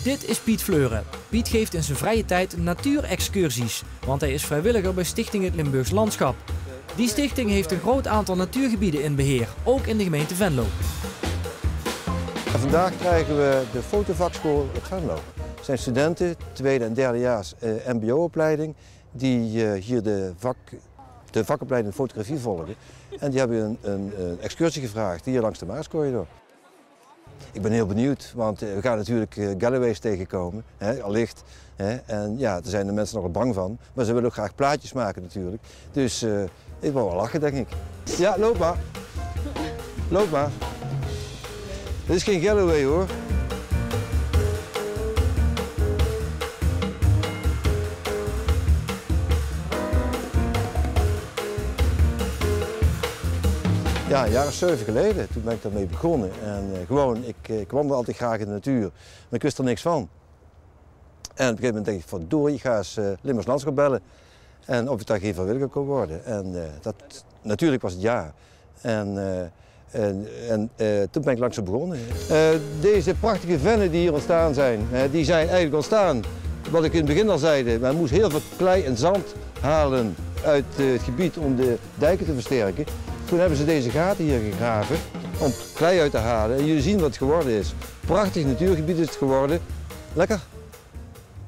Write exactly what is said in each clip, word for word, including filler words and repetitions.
Dit is Piet Fleuren. Piet geeft in zijn vrije tijd natuurexcursies, want hij is vrijwilliger bij Stichting Het Limburgs Landschap. Die stichting heeft een groot aantal natuurgebieden in beheer, ook in de gemeente Venlo. En vandaag krijgen we de fotovakschool uit Venlo. Het zijn studenten, tweede en derdejaars eh, M B O-opleiding, die eh, hier de, vak, de vakopleiding fotografie volgen. En die hebben een, een, een excursie gevraagd hier langs de Maascorridor. Ik ben heel benieuwd, want eh, we gaan natuurlijk eh, Galloways tegenkomen, hè, allicht. Hè, en ja, daar zijn de mensen nogal bang van, maar ze willen ook graag plaatjes maken natuurlijk. Dus eh, ik wil wel lachen, denk ik. Ja, loop maar. Loop maar. Dit is geen Galloway, hoor. Ja, een jaar of zeven geleden, toen ben ik daarmee begonnen. En eh, gewoon, ik, eh, ik wandel altijd graag in de natuur, maar ik wist er niks van. En op een gegeven moment denk ik: "Verdorie, ik ga eens eh, Limburgs Landschap bellen. En of ik daar geen vrijwilliger kon worden." En eh, dat, natuurlijk was het ja. En, eh, en, en eh, toen ben ik langzaam begonnen. Eh, deze prachtige vennen die hier ontstaan zijn, hè, die zijn eigenlijk ontstaan, wat ik in het begin al zei, men moest heel veel klei en zand halen uit eh, het gebied om de dijken te versterken. Toen hebben ze deze gaten hier gegraven om klei uit te halen. En jullie zien wat het geworden is. Prachtig natuurgebied is het geworden. Lekker.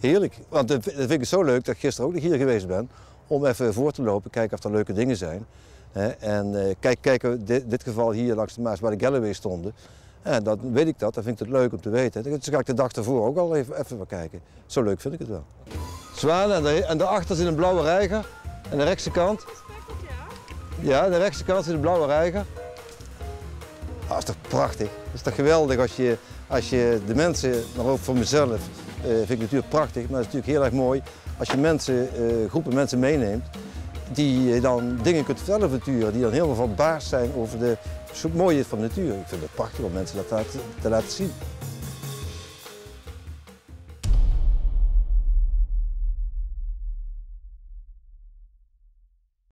Heerlijk. Want dat vind ik zo leuk dat ik gisteren ook nog hier geweest ben om even voor te lopen, kijken of er leuke dingen zijn. Hè, en eh, kijk, kijken we in dit geval hier langs de Maas waar de Galloways stonden. En dan weet ik dat, dan vind ik het leuk om te weten. Dan ga ik de dag ervoor ook al even, even maar kijken. Zo leuk vind ik het wel. Zwanen en, de, en daarachter zit een blauwe reiger. Aan de rechtse kant. Ja, aan de rechtse kant zit een blauwe reiger. Ah, is toch prachtig? Is toch geweldig als je, als je de mensen, maar ook voor mezelf, eh, vind ik het natuurlijk prachtig, maar het is natuurlijk heel erg mooi als je mensen, eh, groepen mensen meeneemt die je dan dingen kunt vertellen over natuur, die dan helemaal verbaasd zijn over de, zo mooi is van natuur. Ik vind het prachtig om mensen dat te laten, te laten zien.